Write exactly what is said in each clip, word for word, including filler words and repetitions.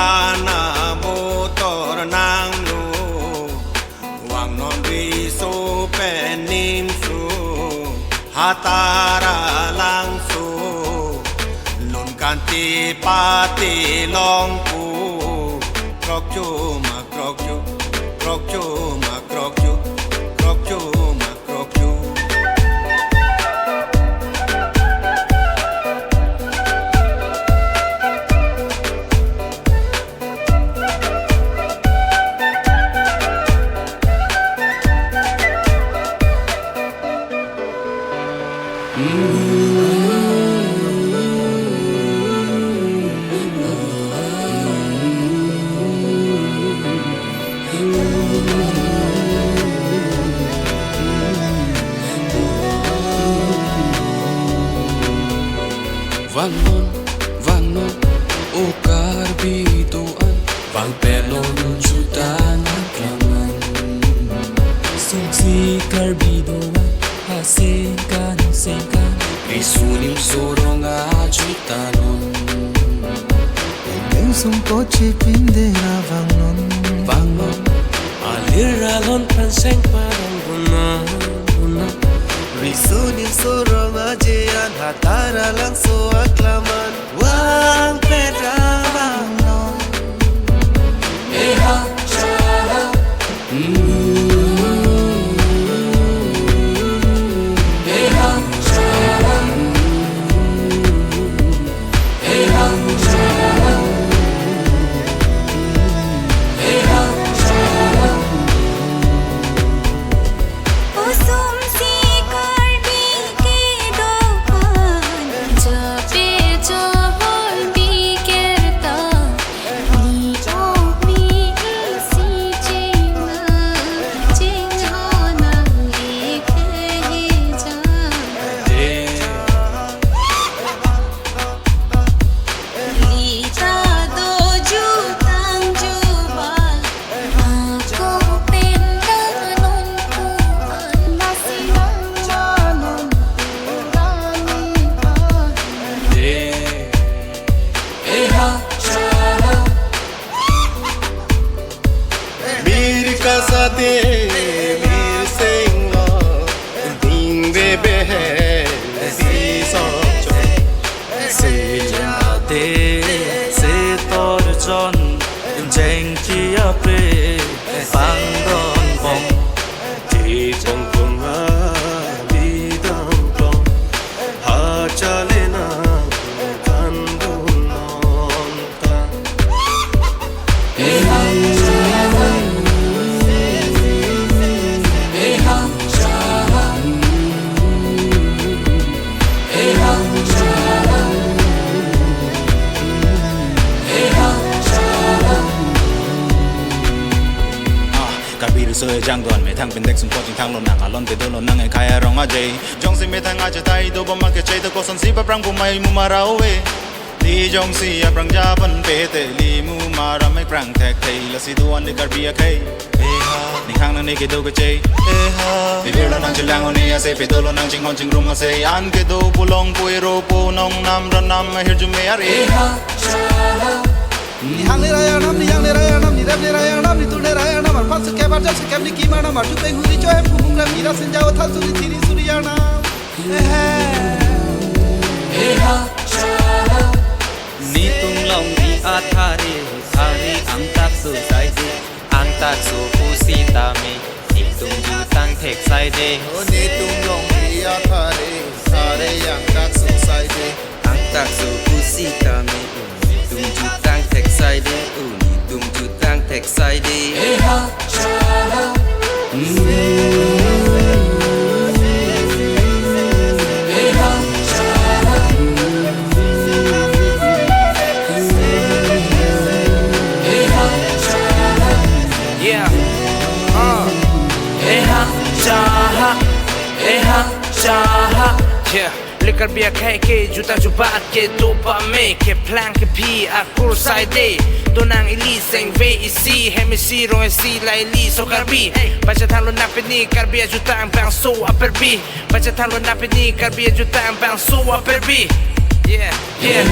Ana motor nanglo, vangnon riso pen nimso, hatar alangso, lun kanti pati longpo, krokcho ma krokcho, krokcho ma krokcho, krokcho ma krokcho. Vangnon, vangnon, o Karbi doan, vangpet longnon jutang aklaman. Sungsi Karbi doan, asengkan, sengkan. Riso nimso rong ajutanon. Deng sungko chipinde ra vangnon. Vangnon. Alir alon panseng parang guna, guna. Riso nimso rong aje-an hatar alangso aklaman. Vangpet ra vangnon. Eha, shaha. Mir kasate, mir senglo, ding bebe he, si sokcho. Se jate, se torjon, jengki ape, pangdon bong. Tipong punga bidang tong, ha chale nang kandun non. Karbi riso ejang doan methang pindek sungko chingthang lonang, alon kedo lonang ekhai arong aje. Jongsi methang aje tai do bom ma kechai do, kosonsi paprang pumai mumara ove. Li jongsi aphrang japan pete li mumara mekprang thekthei, lasi doan le Karbi akhei. Eha, ning hang nang ne kedo kechei. Eha, bibir lonang chelang oni ase, pedo lonang chinghon chingrum ase, an kedo pulong puiro punong nam ranam ahirjume are. Eha, shaha. Ni hang ne raya nam, ni yang ne raya nam, ni rep ne raya nam, ni tul ne raya nam, arphan sukep, arjap sukep, ni kim arnam, arju peng huri cho hem kumung rem, gira senja othan suri thiri suri arnam. Ehe. Eha, shaha. Netum longri athare, thare angtak so saide, angtak so pusitame, netum jutang thek saide. Netum longri athare, thare angtak so saide. Angtak so pusitame, netum jutang thek saide, netum jutang thek saide. Eha, shaha. Eha, shaha. Eha, shaha. Yeah. Uh. Eha, shaha. Eha, shaha. Yeah. Le Karbi akhei ke juta jubat kedo pame, keplang kephi akur saide. Donang ili sengve isi, hem isi, rong isi, la ili so Karbi. Bacha thanlo nang pini Karbi ajutang bangso aperbi. Bacha thanlo nang pini Karbi ajutang bangso aperbi. Yeah, yeah.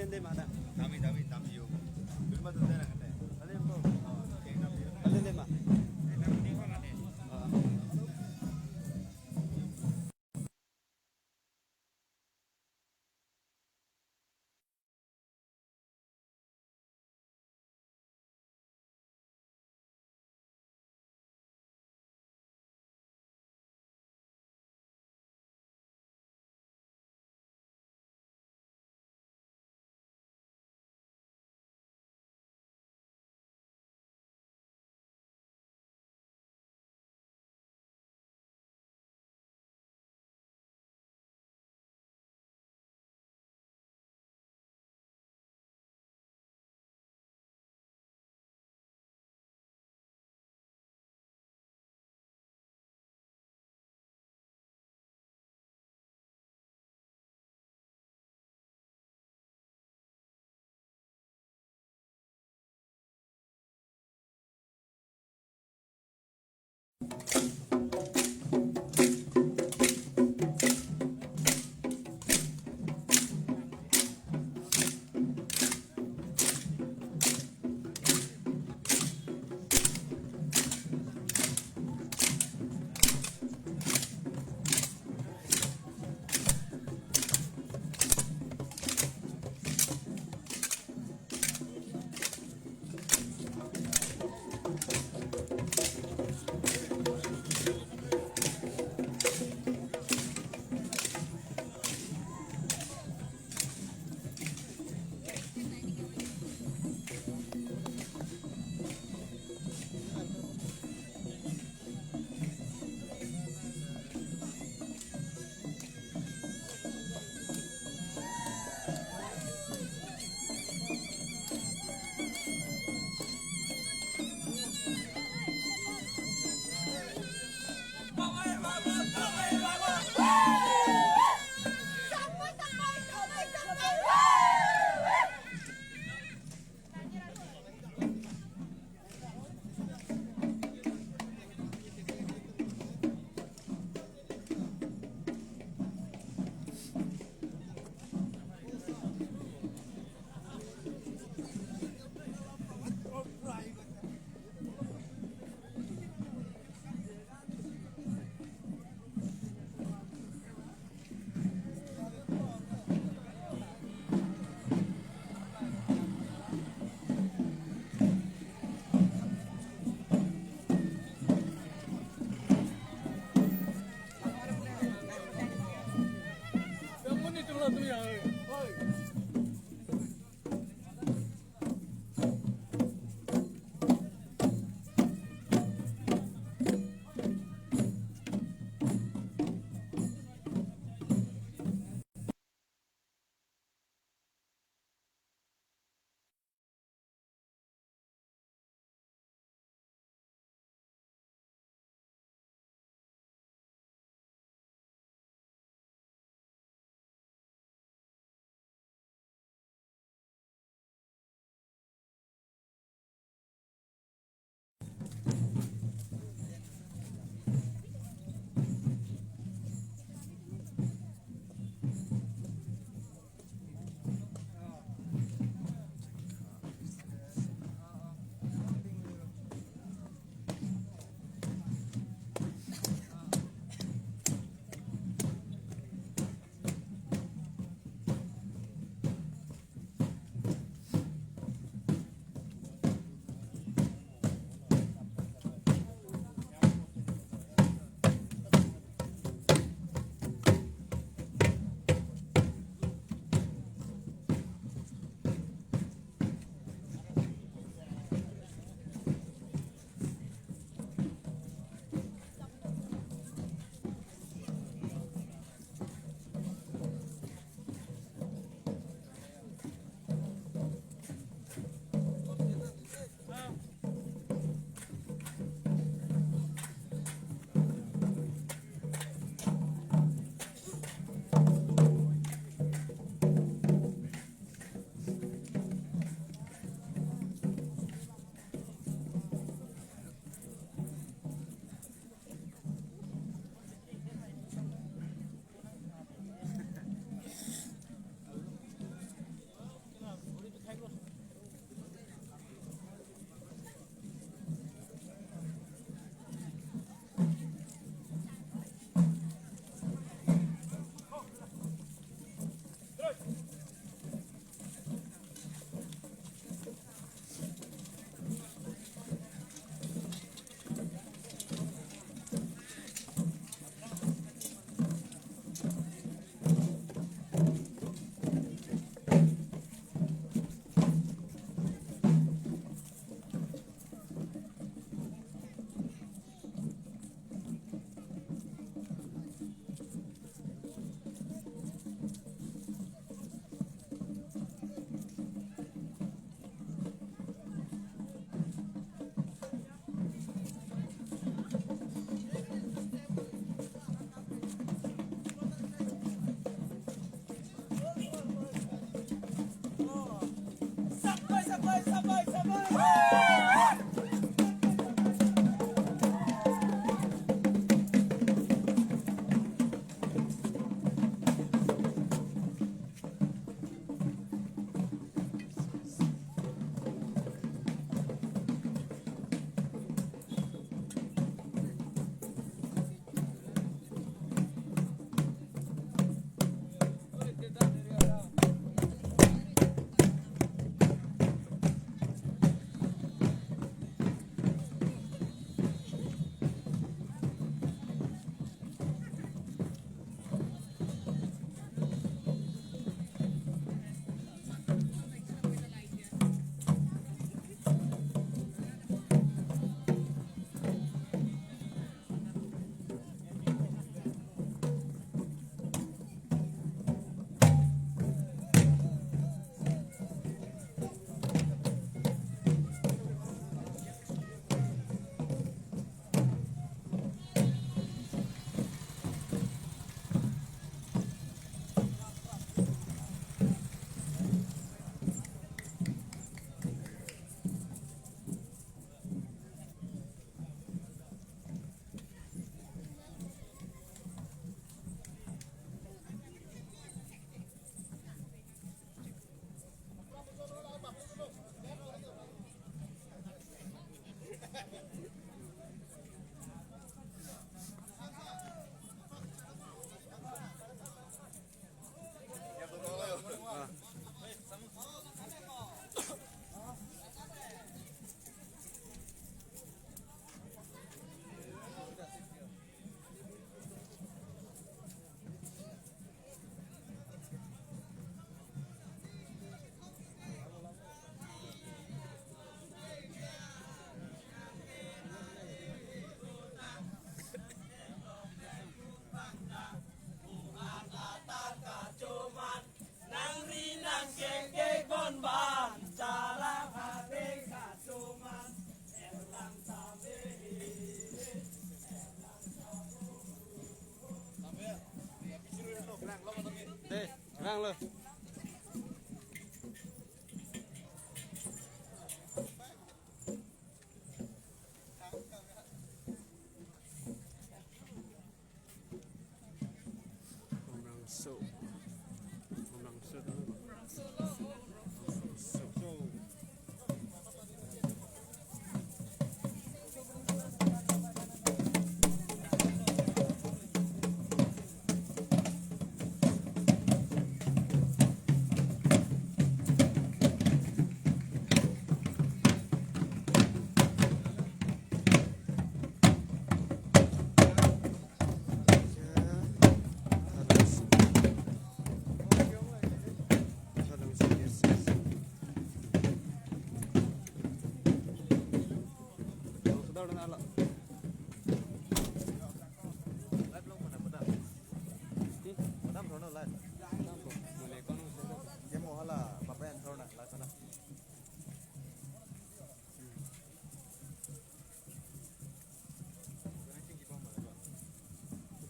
Dei ma na. Dami, dami, dami yo. Dulma tu dei na kan dei. Dali ko. Oh, oke, dami yo. Dali dei ma. Deh, rang lo. Omrangso. Omrangso. Omrangso.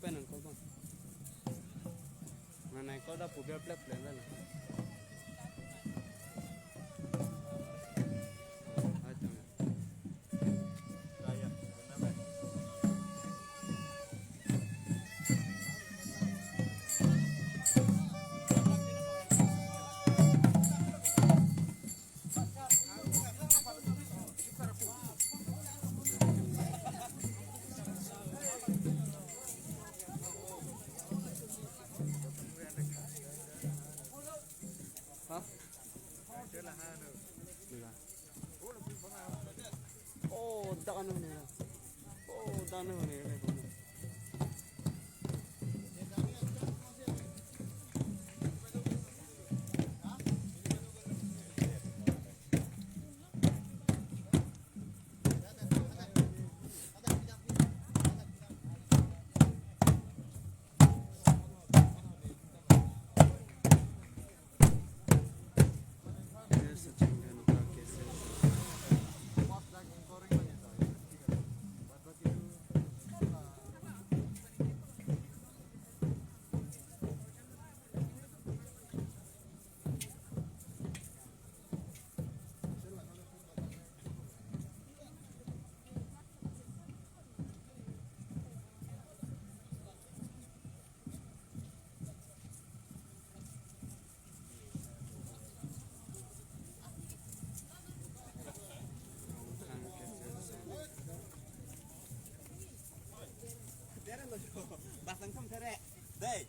Open ang ko bang. Nanai ko da puber plep plep lang. Oh, dak anu ni. Oh, dak anu ni. Bas nangtum there. Dei.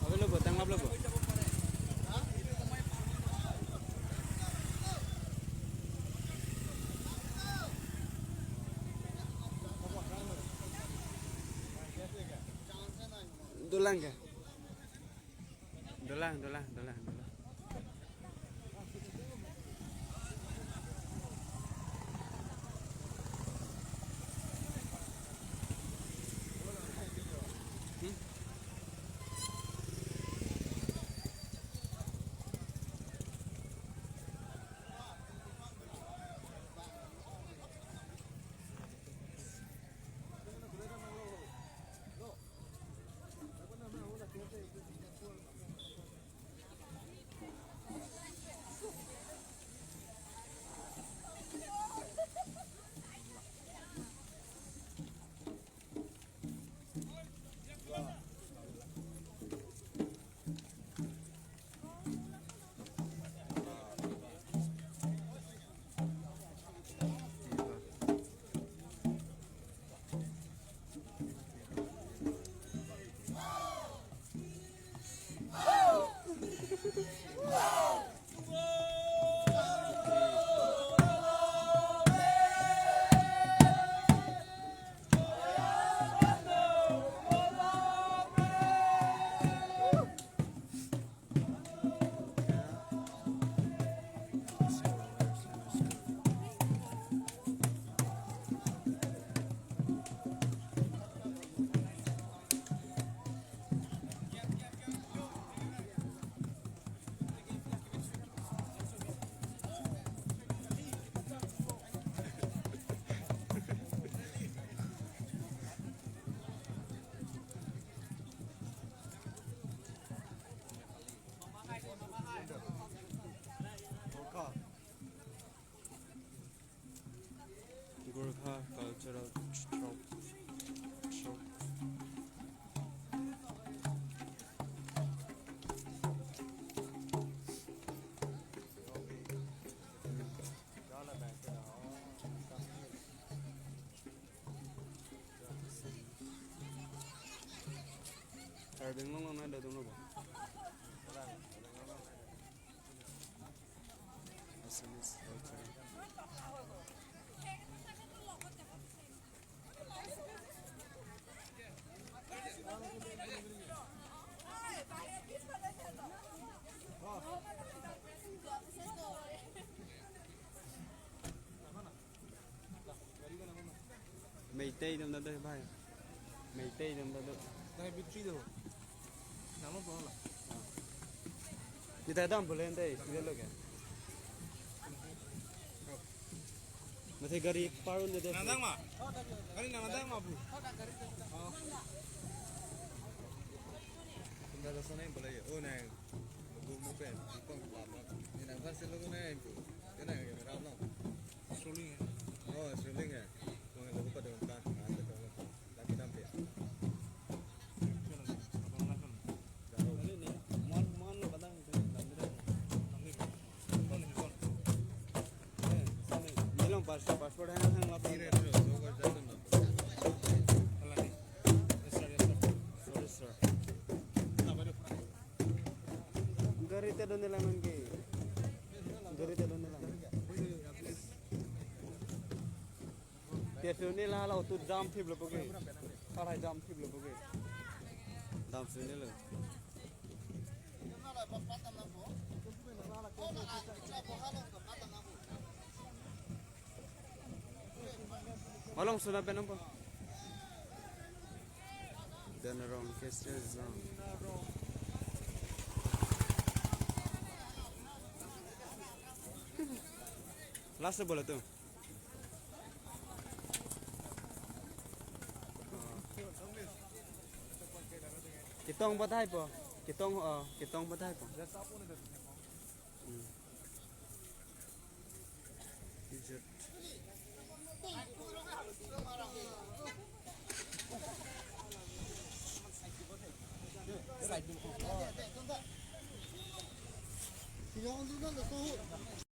Ave lo bo, tanglap lo bo. Dolang ke? Dolang, dolang, dolang, dolang. Hmm? Gorkha Cultural Troupe. Troupe. Karbi Anglong along nai dodun lo bo. Assamese culture. Meitei dam ta do bhai. Meitei dam ta do. Nai bitri do. Namo pon la. Kita dam bole ante, sida lo ke. Mate gari parun de. Nandang ma? Gari nandang ma, bu? Oh. Tinggal sana yang boleh ya. Oh, nai. Logo mo pen, ipong lama. Ini nang kan selo ko nai, bu. Ini nang yang ram no. Strolling ya. Oh, strolling ya. Mo logo pada kan, kan, kan. Lagi tampil. Nilong pas-, passport hang hang lapang. Sorry, sir. Gari te do-an lang nangke. Gari te do-an lang. Te suni la la auto jam thip lo poke. Arai jam thip lo poke. Dam suni lo. Malong suna pen ampo. Dan rong kester zong. Last bola tu. Ketong pathaipo. Ketong, oh, ketong pathaipo. Hmm.